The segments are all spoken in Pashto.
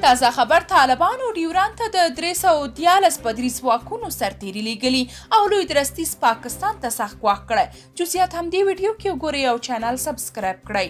تازه خبر طالبانو ډیورند ته د 313 بدري ځواکونو سرتیري لیږلي او لوی درستیز پاکستان ته سخت ګواښ کړی. جزئیات همدې ویډیو کې وګورئ او چینل سبسکرایب کړئ.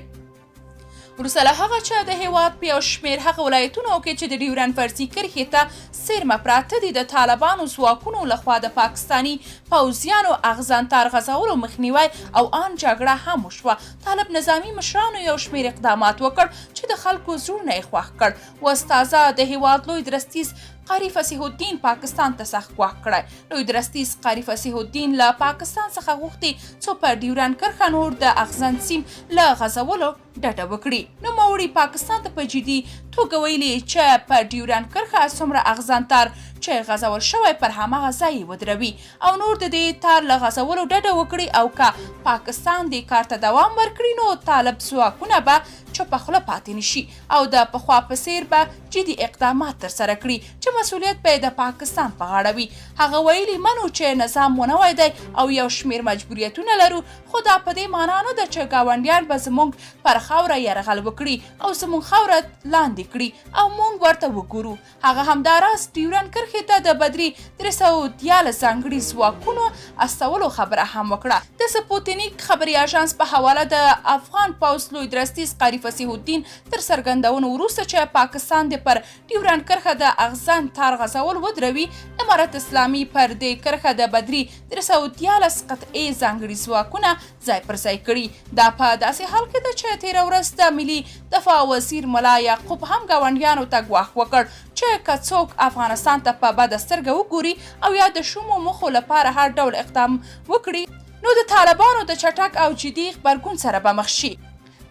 وروسته له هغه چې د هېواد په یو شمېر هغه ولایتونو کې چې د ډیورنډ فرضي کرښې ته څېرمه پراته دي د طالبانو ځواکونو لخوا د پاکستاني پوځیانو اغزن تار غځولو مخنیوی او آن جګړه هم وشوه، طالب نظامي مشرانو یو شمېر اقدامات وکړ چې د خلکو زړونه یې خوښ کړ. اوس تازه د هېواد لوی درستیز قاري فصیح الدین پاکستان ته سخت ګواښ کړی. لوی درستیز قاري فصیح الدین له پاکستان څخه غوښتي څو پر ډیورنډ کرښه نور د اغزن سیم له غځولو ډډه وکړي. نوموړي پاکستان ته په جدي توګه ویلي چې پر ډیورنډ کرښه څومره اغزن تار چې غځول شوی پر هماغه ځای یې ودروي او نور د دې تار له غځولو ډډه وکړي او که پاکستان دې کار ته دوام ورکړي نو طالب ځواکونه به چوپه خوله پاتې نشي او د پخوا په څېر به جدي اقدامات ترسره کړي چې مسوولیت به یې د پاکستان په غاړه وي. هغه ویلي، منو چې نظام مو نوی دی او یو شمېر مجبوریتونه لرو، خو دا په دې مانا نه ده چې ګاونډیان به زموږ پر خاوره یرغل وکړي او زموږ خاوره لاندې کړي او موږ ورته وګورو. هغه همدا راز ډیورنډ کرښې ته د بدري 313 ځانګړي ځواکونو استولو خبره هم وکړه. د سپوتنیک خبري اژانس په حواله د افغان پوځ لوی درستیز قاري فصیح الدین تر څرګندونو وروسته چې پاکستان دې پر ډیورنډ کرښه د اغزن تار غځول ودروي، امارت اسلامي پر دې کرښه د بدري 313 قطعې ځانګړي ځواکونه ځای پر ځای کړي. دا په داسې حال کې ده چې تېره ورځ د ملي دفاع وزیر ملا یعقوب هم ګاونډیانو ته ګواښ وکړ چې که څوک افغانستان ته په بده سترګه وګوري او یا د شومو موخو لپاره هر ډول اقدام وکړي، نو د طالبانو د چټک او جدي غبرګون سره به مخ شي.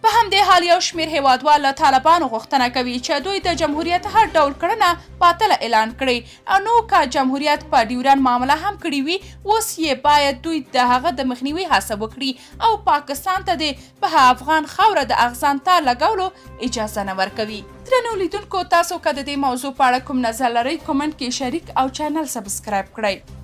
په همدې حال یو شمېر هېوادوال له طالبانو غوښتنه کوي چې دوی د جمهوریت هر ډول کړنه باطله اعلان کړي او نو که جمهوریت په ډیورنډ معامله هم کړې وي اوس یې باید دوی د هغه د مخنیوي هڅه وکړي او پاکستان ته دې په افغان خاوره د اغزن تار لګولو اجازه نه ورکوي. درنو لیدونکو تاسو که د دې موضوع په اړه کوم نظر لرئ کومنټ کې شریک او چینل سبسکرایب کړئ.